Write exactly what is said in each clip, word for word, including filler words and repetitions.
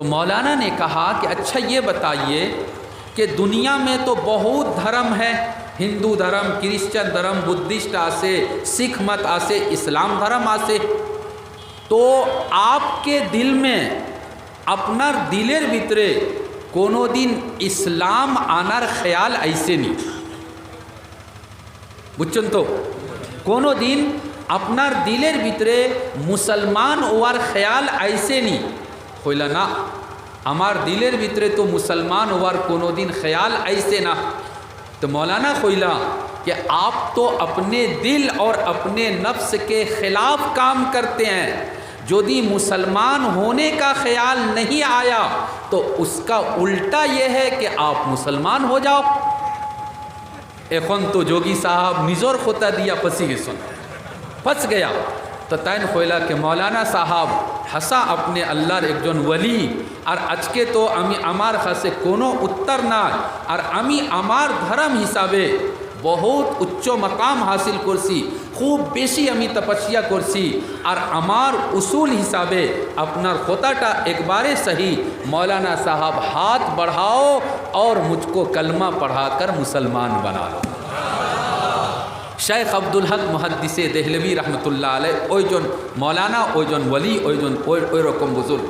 मौलाना ने कहा कि अच्छा, ये बताइए कि दुनिया में तो बहुत धर्म है, हिंदू धर्म, क्रिश्चियन धर्म, बुद्धिस्ट आसे, सिख मत आसे, इस्लाम धर्म आसे, तो आपके दिल में, আপনার দিলের ভিতরে কোনোদিন ইসলাম আনার খেয়াল আইছে নি? বুঝছইন তো? কোনোদিন আপনার দিলের ভিতরে মুসলমান অওয়ার খেয়াল আইছে নি? কইলা, না, আমার দিলের ভিতরে তো মুসলমান অওয়ার কোনোদিন খেয়াল আইছে না। তো মৌলানা কইলা कि आप तो अपने दिल और अपने नफ्स के खिलाफ काम करते हैं। यदि मुसलमान होने का ख्याल नहीं आया, तो उसका उल्टा ये है कि आप मुसलमान हो जाओ। এখন তো যোগী সাহাব নিজর কথা দিয়া ফসি গেছইন, ফস গয়া। তো তাইন কইলা कि मौलाना साहब, হাছা আপনে আল্লাহর একজন ওলি, আর আজকে তো আমি, আমার কাছে কোনো উত্তর নাই, আর আমি আমার ধর্ম হিসাবে বহুত উচ্চ মাকাম হাসিল করছি, খুব বেশি আমি তপস্যা করছি, আর আমার উসুল হিসাবে আপনার কথাটা একবারে সহি। मौलाना साहब, हाथ बढ़ाओ और मुझको कलमा पढ़ाकर मुसलमान बना लो। শেখ আব্দুল হক মুহাদ্দিসে দেহলভী রহমতুল্লাহ আলাইহি, ওইজন মৌলানা, ওইজন ওলি, ওইজন ওই, ওই রকম বুজুর্গ।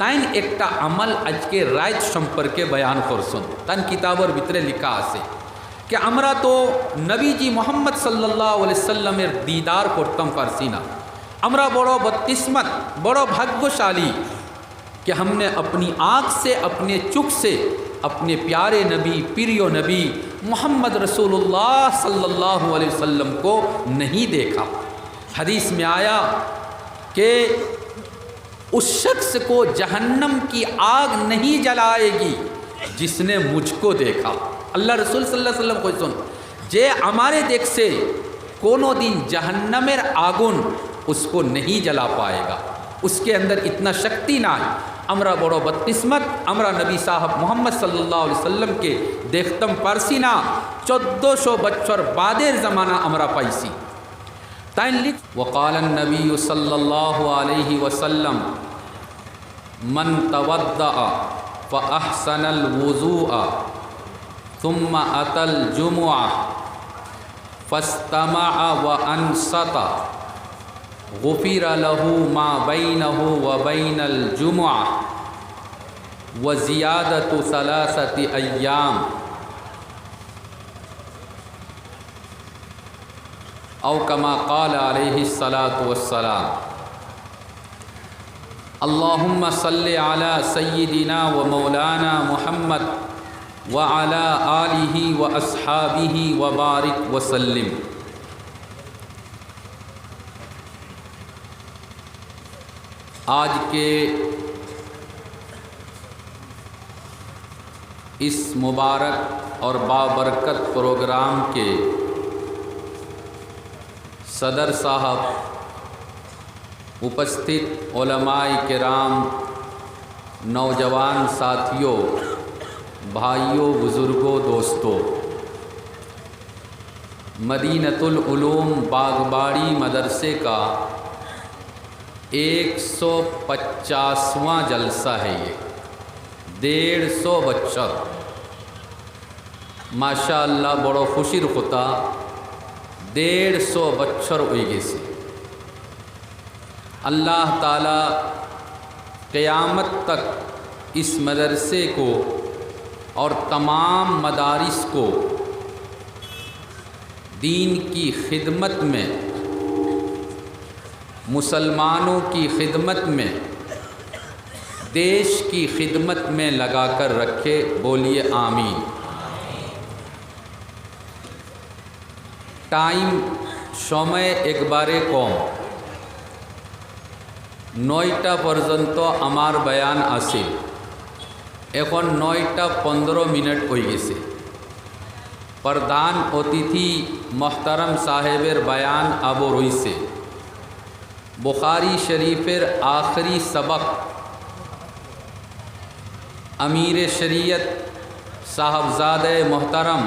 তাইন একটা আমল আজকে রাইত সম্পর্কে বয়ান করছইন। তান কিতাবর ভিতরে লেখা আছে कि আমরা তো নবীজি মোহাম্মদ সাল্লাল্লাহু আলাইহি সাল্লামের দিদার করতাম পারছি না। আমরা বড় বদকিসমত, বড় ভাগ্যশালী कि हमने अपनी आँख से, अपने चुक से अपने प्यारे नबी, प्रिय नबी मोहम्मद रसूलुल्लाह सल्लल्लाहु अलैहि वसल्लम को नहीं देखा। हदीस में आया कि उस शख्स को जहन्नम की आग नहीं जलाएगी जिसने मुझको देखा। আল্লাহ রসুল সাল্লাল্লাহু আলাইহি ওয়াসাল্লাম কইছইন, যে আমারে দেখছে, কোনোদিন জাহান্নামের আগুন उसको नहीं जला पाएगा। उसके अंदर इतना शक्ति নাই। আমরা বড় বদকিসমত, আমরা নবী সাহেব মোহাম্মদ সাল্লাল্লাহু আলাইহি সাল্লামকে দেখতাম পারছি না। চোদ্দশো বছর বাদের জমানা আমরা পাইছি। তাইন লিখ, وقال النبي صلى الله عليه وسلم: من توضأ فأحسن الوضوء ثم أتى الجمعة فاستمع وأنصت غفر له ما بينه وبين الجمعة وزيادة ثلاثة أيام، أو كما قال عليه الصلاة والسلام. اللهم صل على سيدنا ومولانا محمد وعلى آله وأصحابه وبارك وسلم. आज के इस मुबारक और बाबरकत प्रोग्राम के सदर साहब, उपस्थित उलमाए किराम, नौजवान साथियों, भाइयों, बुजुर्गों, दोस्तों, मदीनतुल उलूम बागबाड़ी मदरसे का एक सौ पचासवाँ जलसा है ये, डेढ़ सौ बच्चर। माशाअल्लाह, बड़ो खुशीर खोता, डेढ़ सौ बच्चर होई गेसे। अल्लाह ताला क़यामत तक इस मदरसे को और तमाम मदारिस को दीन की खिदमत में, मुसलमानों की खिदमत में, देश की खिदमत में लगाकर रखे। बोलिए आमीन। টাইম, সময় একবারে কম। নয়টা পর্যন্ত আমার বয়ান আছিল, এখন নয়টা পনেরো মিনিট হয়ে গেছে। প্রধান অতিথি মোহতারাম সাহেবের বয়ান আবো রইছে। বুখারী শরীফের আখেরি সবক, আমিরে শরিয়ত সাহেবজাদায়ে মোহতারাম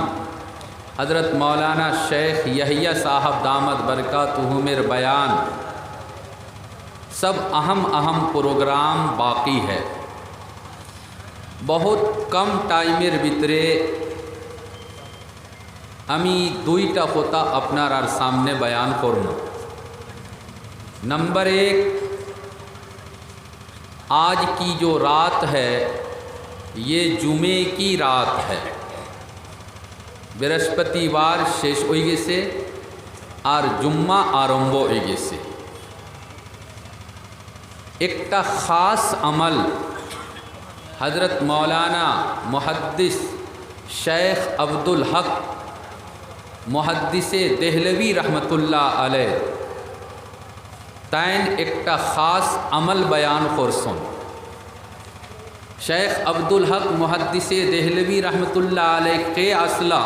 হযরত মাওলানা শেখ ইয়াহিয়া সাহেব দামাত বরকাতুহুমের বয়ান, সব আহম আহম প্রোগ্রাম বাকি है। বহুত কম টাইমের ভিতরে আমি দুইটা কথা আপনারার সামনে বয়ান করমু। नंबर एक, आज की जो रात है, ये जुमे की रात है। বৃহস্পতিবার শেষ অই গেছে, আর জুম্মা আরম্ভ অই গেছে। একটা খাস আমল হযরত মাওলানা মুহাদ্দিস শেখ আব্দুল হক মুহাদ্দিসে দেহলভী রহমতুল্লাহ আলাইহ তাইন একটা খাস আমল বয়ান করছন। শেখ আব্দুল হক মুহাদ্দিসে দেহলভী রহমতুল্লাহ আলাইহ কে আছলা,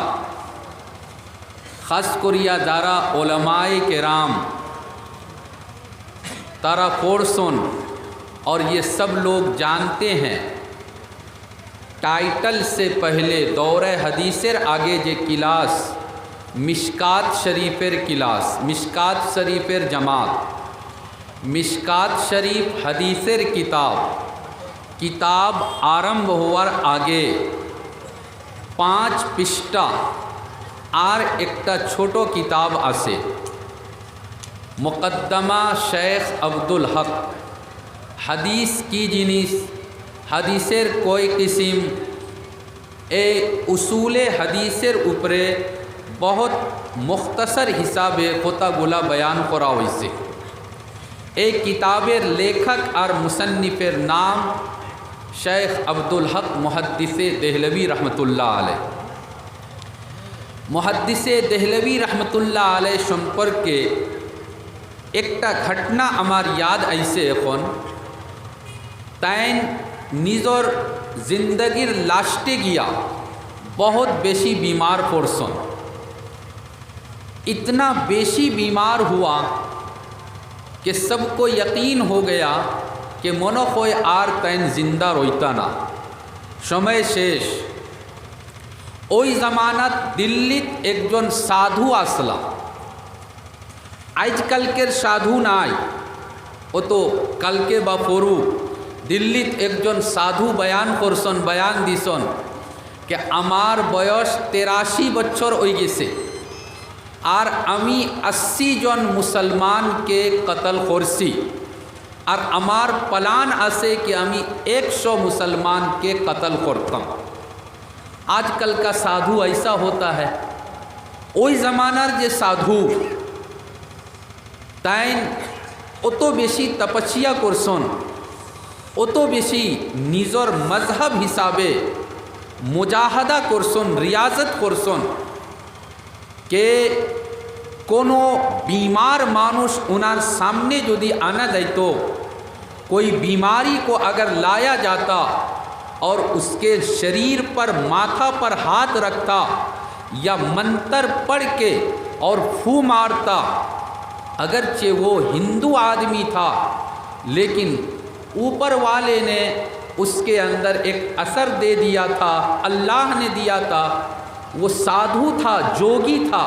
খাস করিয়া যারা ওলামায়ে কেরাম তারা পড়ছন, और ये सब लोग जानते हैं, টাইটেল সে পহলে দৌরে হাদিসের আগে যে ক্লাস, মিশকাত শরীফের ক্লাস, মিশকাত শরীফের জামাত, মিশকাত শরীফ হাদিসের কিতাব, কিতাব আরম্ভ হওয়ার আগে পাঁচ পৃষ্ঠা আর একটা ছোট কিতাব আছে, মুকদ্দমা শেখ আব্দুল হক, হাদিস কি জিনিস, হাদিসের কয় কিসিম, এই উসুলে হাদিসের উপরে বহুত মুখতসর হিসাবে কথাগুলা বয়ান করা অইছে। এই কিতাবের লেখক আর মুসন্নিফের নাম শেখ আব্দুল হক মুহাদ্দিসে দেহলভী রহমতুল্লাহ আলাইহ। মুহাদ্দিসে দেহলভী রহমতুল্লাহ আলাইহ সম্পর্কে একটা ঘটনা আমার ইয়াদ আইছে এখন। তাইন নিজর জিন্দেগির লাস্টে গিয়া বহুত বেশি বিমার পড়ছন। इतना বেশি বিমার হুয়া कि सबको यकीन हो गया कि মনো অয় আর তাইন জিন্দা রইতা না, সময় শেষ। ওই জামানাত দিল্লিত একজন সাধু আছলা, আইজকালকের সাধু নাই, অত কালকে বা পরু দিল্লিত একজন সাধু বয়ান করছন, বয়ান দিছন कि আমার বয়স তেরাশি বছর অই গেছে, আর আমি আশি জন মুসলমানকে কতল করছি, আর আমার প্ল্যান আছে कि আমি একশো মুসলমানকে কতল করতাম। आजकल का साधु ऐसा होता है। ওই জামানার যে সাধু, তাইন অত বেশি তপস্যা করছন, অত বেশি নিজর মজহব হিসাবে মুজাহাদা করছন, রিয়াজত করছন, কে কোনো বিমার মানুষ ওনার সামনে যদি আনা যাইত, कोई बीमारी को अगर लाया जाता और उसके शरीर पर, माथा पर हाथ रखता या मंत्र पढ़ के और फू मारता, अगरचे वो हिंदू आदमी था, लेकिन ऊपर वाले ने उसके अंदर एक असर दे दिया था, अल्लाह ने दिया था। वो साधु था, जोगी था,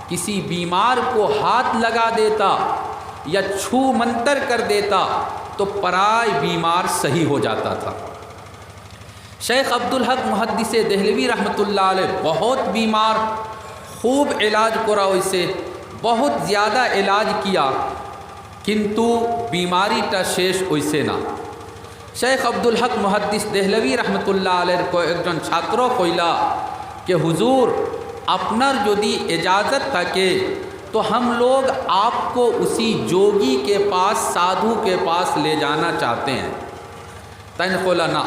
किसी बीमार को हाथ लगा देता या छू मंतर कर देता तो प्राय बीमार सही हो जाता था। शेख अब्दुल हक मुहद्दिसे देहलवी रहमतुल्लाह अलैह बहुत बीमार, खूब इलाज करा होइसे, बहुत ज़्यादा इलाज किया, किंतु बीमारीटा शेष होइसे ना। शेख अब्दुल हक मुहद्दिस देहलवी रहमतुल्लाह अलैहर को एकजन छात्र कइला कि हुजूर, आपनार यदि इजाज़त थाके तो हम लोग आपको उसी जोगी के पास, साधु के पास ले जाना चाहते हैं। তাইন কইলা, না,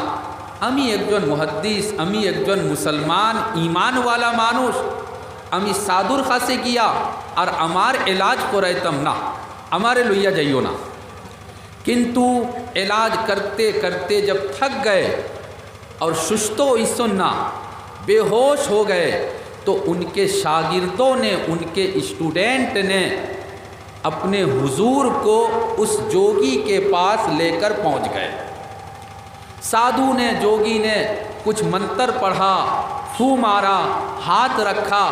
আমি একজন মুহাদ্দিস, আমি একজন মুসলমান, ঈমানওয়ালা মানুষ, আমি সাধুর কাছে গিয়া আর আমার এলাজ করাইতাম না, আমারে লইয়া যাইও না। কিন্তু এলাজ করতে করতে জব থক গয়ে অর সুস্থ অইছন না, বেহোশ হো গয়ে, তো উনকে শাগির্দো নে, উনকে স্টুডেন্ট নে अपने हुजूर को उस जोगी के पास लेकर पहुंच गए। साधु ने, जोगी ने कुछ मंत्र पढ़ा, फू मारा, हाथ रखा,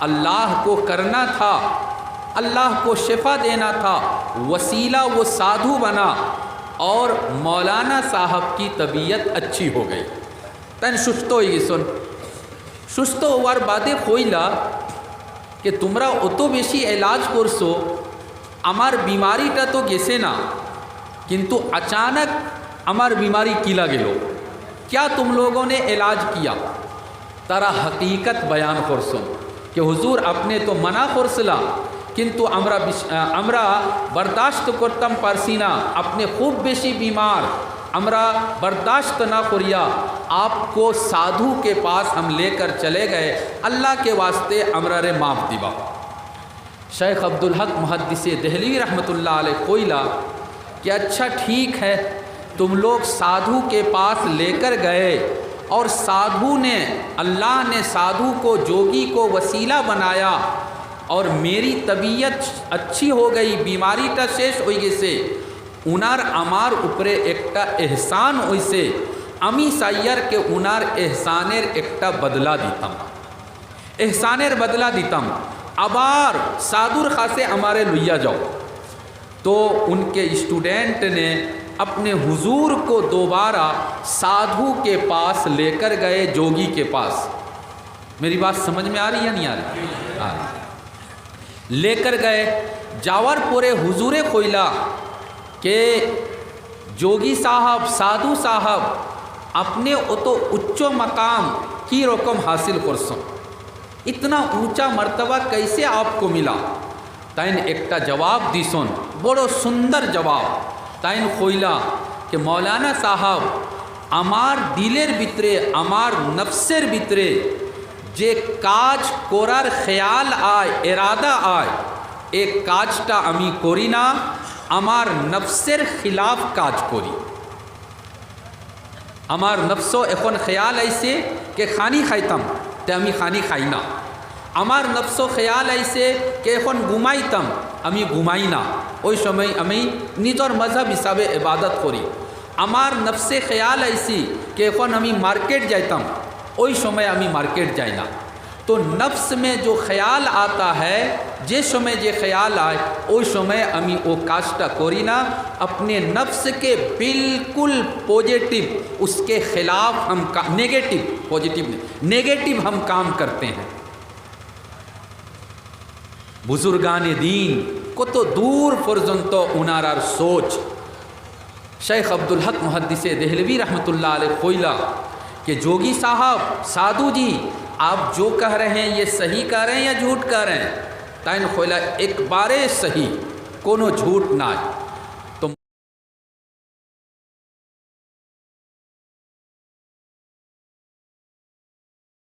अल्लाह को करना था, अल्लाह को शिफा देना था, वसीला वो साधु बना और मौलाना साहब की तबीयत अच्छी हो गई। তাইন সুস্থ অইগেছন। সুস্থ অওয়ার বাদে কইলা যে, "তুমরা অত বেশি এলাজ করছো, আমার বিমারিটা তো গেছে না, কিন্তু আচানক আমার বিমারি কিলা গেল? क्या तुम लोगों ने इलाज किया?" তারা হকিকত বয়ান করছন যে, "হুজুর, আপনে তো মানা করছিলা, কিন্তু আমরা বিশ-, আহ, আমরা বরদাস্ত করতাম পারছি না, আপনে খুব বেশি বিমার, আমরা বরদাস্ত না করিয়া आपको साधु के पास हम लेकर चले गए, আল্লাহ के वास्ते আমরারে মাফ দিবা।" शेख अब्दुल हक मुहद्दिसे देहलवी रहमतुल्लाह अलैह कइला कि अच्छा ठीक है, तुम लोग साधु के पास लेकर गए और साधु ने, अल्लाह ने साधु को, जोगी को वसीला बनाया और मेरी तबीयत अच्छी हो गई, बीमारीटा शेष हो गई से, उनार आमार उपरे एकटा एहसान होइसे, आमी चाइयार के उनार एहसानेर एकटा बदला दिताम। एहसानेर बदला दिताम, आबार साधुर काछे आमारे लइया जाओ। तो उनके स्टूडेंट ने अपने हुजूर को दोबारा साधु के पास लेकर गए, जोगी के पास। मेरी बात समझ में आ रही है, नहीं आ रही? आ रही। लेकर गए, जावार परे हुजूरे कइला के जोगी साहब, साधु साहब, आपने अत उच्च मकाम की रकम हासिल करछन? इतना ऊंचा मर्तबा कैसे आपको मिला? ताइन एकटा जवाब दिसन, बड़ सुंदर जवाब। ताइन कइला के मौलाना साहब, आमार दिलेर भितरे, आमार नफ्सेर भितरे जे काज करार ख्याल आय, इरादा आय, ए काजटा आमी करी ना, आमार नफ्सेर खिलाफ काज करी। आमार नफ्सो एखन ख्याल आइसे के खानी खाइताम, ते आमी खानी खाई ना। आमार नफ्सो ख्याल आइसे के एखन घुमाइताम, आमी घुमाई ना। ओई समय आमी निजर मजहब हिसाबे इबादत करी। आमार नफ्से ख्याल आइसे के एखन आमी मार्केट जाइताम, ओई समय आमी मार्केट जाई ना। तो नफ्स में जो ख्याल आता है, जे समय जे ख्याल आय, ओई समय आमी ओ काजटा करी ना, अपने नफ्स के बिल्कुल पॉजिटिव, उसके खिलाफ हम का-, नेगेटिव, पॉजिटिव नहीं, नेगेटिव हम काम करते हैं। बुजुर्गाने दीन कत दूर पर्यन्त उनारार सोच। शेख अब्दुल हक मुहद्दिसे देहलवी रहमतुल्लाह अलैह कइला के जोगी साहब, साधु जी, आप जो कह रहे हैं, ये सही कह रहे हैं या झूठ कह रहे हैं? ताइन कइला, एकबारे सही, कोनो झूठ नाय।